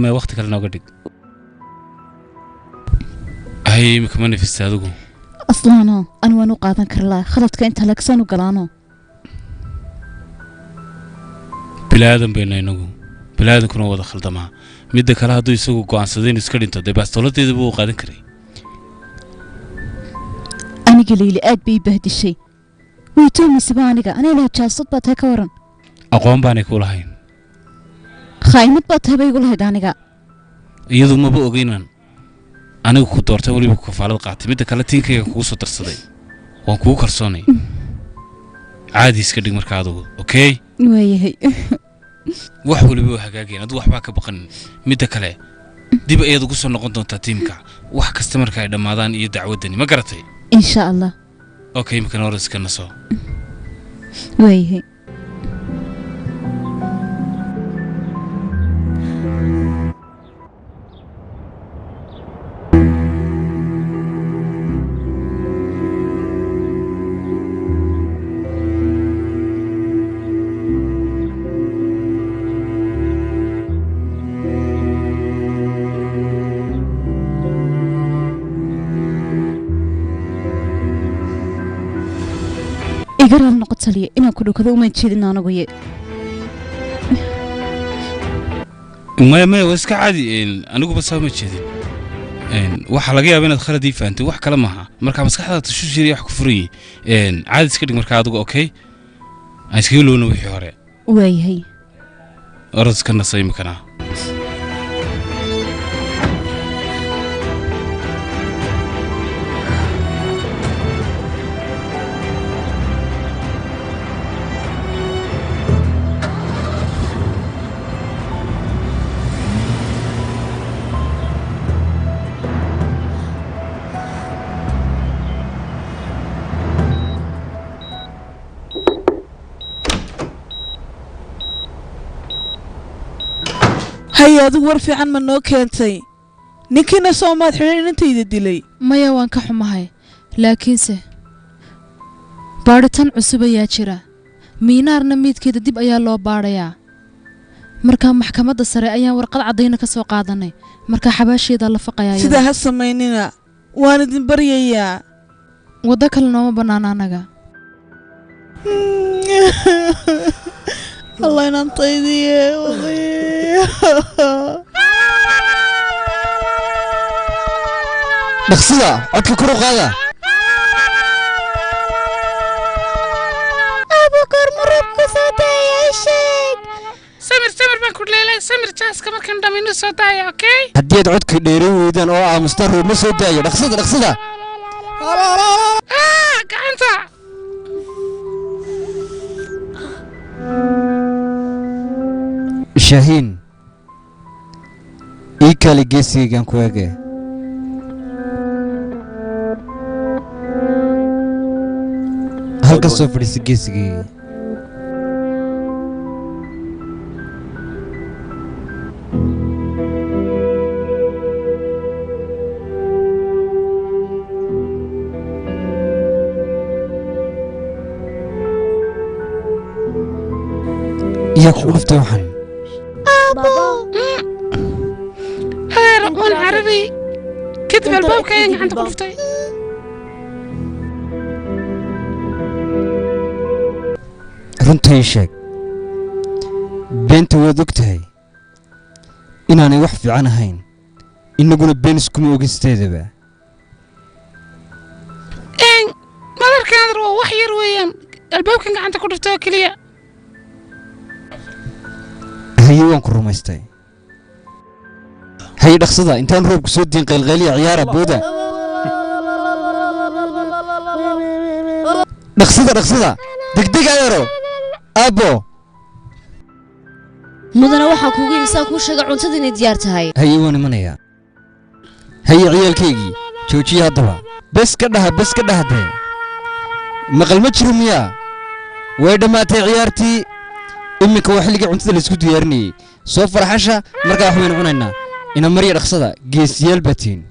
Maya, waqti kale nooga dhig. Haye, imika ma nafistay adigu? Aslaano, ani waan u qaadan kari lahaa khaladka inta lagsaan u galaano. Bilaadan bayna inagu, bilaadankuna wada khaldamaa. Midda kale, hadduu isagu go'aansaday inuu iska dhinto, dee baastooladeeda buu u qaadan karay. Aniga Leyli aad bay ii bahdishay, way tuhmaysaba aniga. Aniga jaasad baa tahay, ka waran? Aqoon baanay ku lahayn. Khaa'imad baa tahay bay igu lahayd aniga. Iyadu maba ogeynan anigu ku doortay, weliba ku kafaalad qaatay. Midda kale, tiinkayga kugu soo darsaday, waan kugu kalsoonay. Caadi iska dhig marka adigu, okay? Waayahay. Wax weliba waa hagaageen, adigu waxbaa ka baqanin. Midda kale, dib ayaad ugu soo noqon doontaa tiimka wax kasta marka ay dhammaadaan iyo dacwaddani, ma garatay? Insha Allah. Okay, imikana hor iska naso. Waayahay. Iga raali noqo taliya, inaan ku dhukado umaan jeedin anaguye. Maya, maya, waa iska caadi. Aniguba saa ma jeedin. Waxaa laga yaabaa inaad khalad ii fahantay, wax kale maaha. Marka maskaxdaada tashuush yar wax ku furayay. Caadi iska dhig marka adigu, okay? Aan iskaga loona wixii hore. Waayahay. Orod iska nasa imikana. Haye, adigu war fiican ma noo keentay? Ninkiina soomaad xidhan inantayda dilay? Maya, waan ka xumahay, laakiinse baadhitaan cusub ayaa jira. Miinaarna miidkeeda dib ayaa loo baadhayaa. Markaa maxkamadda sare ayaan warqad caddayna ka soo qaadanay, markaa xabaasheedaa la faqayaa. Sidaa ha samaynina, waan idin baryayaa. Waddo kale nooma bannaan annaga. Allah, inantaydiye. Dhaqsida, codka kor u qaada. Abu, goorma roobku soo daaya, sheeg? Samir, samir baan ku leelay, samir. Jaaska markaan dhammayno soo daaya, okay? Haddii aad codka dheeran weydaan oo aamustaan, roob ma soo daayo. Dhaqsada, dhaqsada. Ah, gacanta! Shaahiin, ii kaali, geesigaygaan ku ege. Halka soo fadhiisa, geesigayga. Yaa kugu dhuftay waxaan? Adeer, waan cararay, kadib albaabka ayaan gacanta ku dhuftay. Runta ii sheeg, beenta waad og tahay inaanay wax fiican ahayn, innaguna been iskuma ogisteedaba. Madarkan adeer, waa wax yar weeyaan, albaabkan gacanta ku dhuftay oo keliya. Haye, waan ku rumaystay. Haye, dhaqsada, intaan roobku soo diin. Qaylqayliya, ciyaara, booda, dhaqsada, dhaqsada, degdeg. Adeero, aabbo. Mudana, waxaa kuugu imsaan kuu sheega cuntada inay diyaar tahay. Haye, waan imanayaa. Haye, ciyaalkaygii, joojiya haddaba. Bes ka dhaha, bes ka dhaha. Dee maqal ma jiro miyaa? Way dhammaatay ciyaartii. Iminka waa xilligii cuntada laysku diyaarinayey. Soo farxasha, markaa wax baynu cunaynaa. Ina marya, dhaqsada, geesiyaal baa tihiin.